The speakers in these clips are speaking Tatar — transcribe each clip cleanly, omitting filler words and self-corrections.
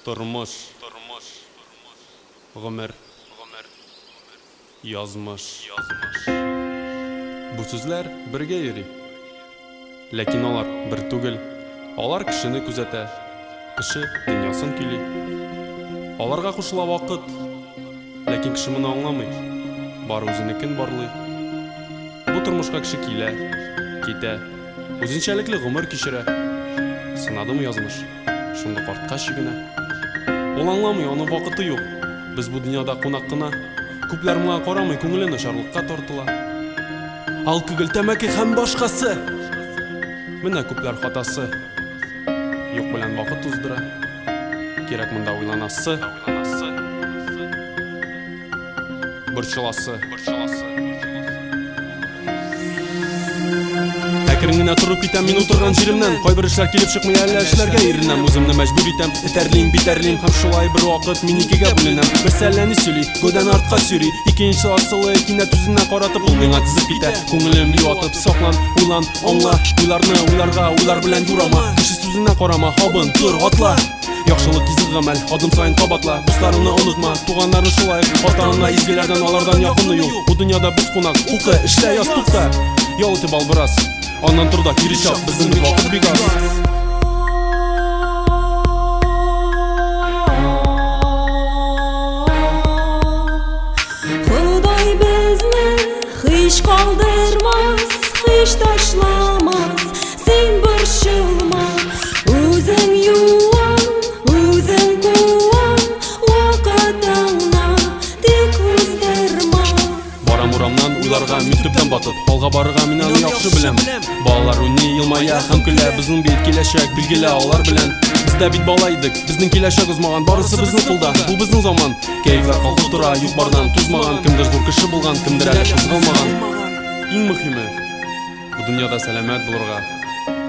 Тормыш. Гомер. Язмыш. Бу сүзләр бергә йөри. Ләкин алар бер түгел. Алар кешене күзәтә, кеше дөньясын көйли. Аларга кушыла вакыт. Ләкин кеше моны аңламый. Бары үзенекен барлый. Бу тормышка кеше килә, китә, үзенчәлекле гомер кичерә. Сынадымы язмыш? Шундук артка чигенә. Ул аңламый, аның вакыты юк. Без бу дөньяда кунак кына. Күпләр моңа карамый, күңеле начарлыкка тартыла. Алкоголь, тәмәке һәм башкасы. Менә күпләр хатасы. Юк белән вакыт уздыра. Кирәк монда уйланасы. Борчыласы. Әкрен генә торып китәм мин утырган җиремнән. Кайбер эшләр килеп чыкмый, әллә эшләргә иренәм. Үземне мәҗбүр итәм, этәрлим, битәрлим. Һәм шулай бер вакыт мин икегә бүленәм. Берсе әллә ни сөйли, гәүдәне артка сөйри. Икенчесе асылы, кинәт үзенә каратып, ул миңа тезеп китә. Күңелем юатып, саклан, уйлан, аңла. Уйларны уйларга, уйлар белән юрама. Кеше сүзенә карама, абын, тор, атла. Яхшылык изге гамәл, адым саен кабатла. Дусларыңны онытма, туганнарны шулай. Ата-ана изгеләрдән алардан якыны юк. Бу дөньяда без кунак, укы, эшлә, яз, тукта. Ял итеп ал бераз. Аннан тор да кире чап, безнең бит вакыт бик аз. Ходай безне һич калдырмас, һич ташламас. Син борчылма, үзең юан, үзең куан, вакытыңны тик уздырма. Барам урамнан уйларга мин төптән батып, алга барырга мин аны яхшы беләм. Балалар уйный, елмая һәм көлә, безнең бит киләчәк билгеле алар белән. Без дә бит бала идек, безнең киләчәк узмаган, барысы безнең кулда, бу безнең заман. Кәефләр калкып тора, юк бардан тузмаган, кемдер зур кеше булган, кемдер әле кузгалмаган. Иң мөһиме, Бу дөньяда сәламәт булырга,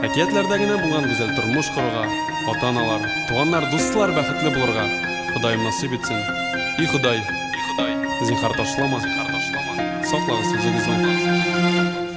әкиятләрдә генә булган гүзәл тормыш корырга, ата-аналар, туганнар, дуслар бәхетле булырга Ходаем насыйп итсен. И Ходай, зинһар ташлама, саклагыз үзегезне.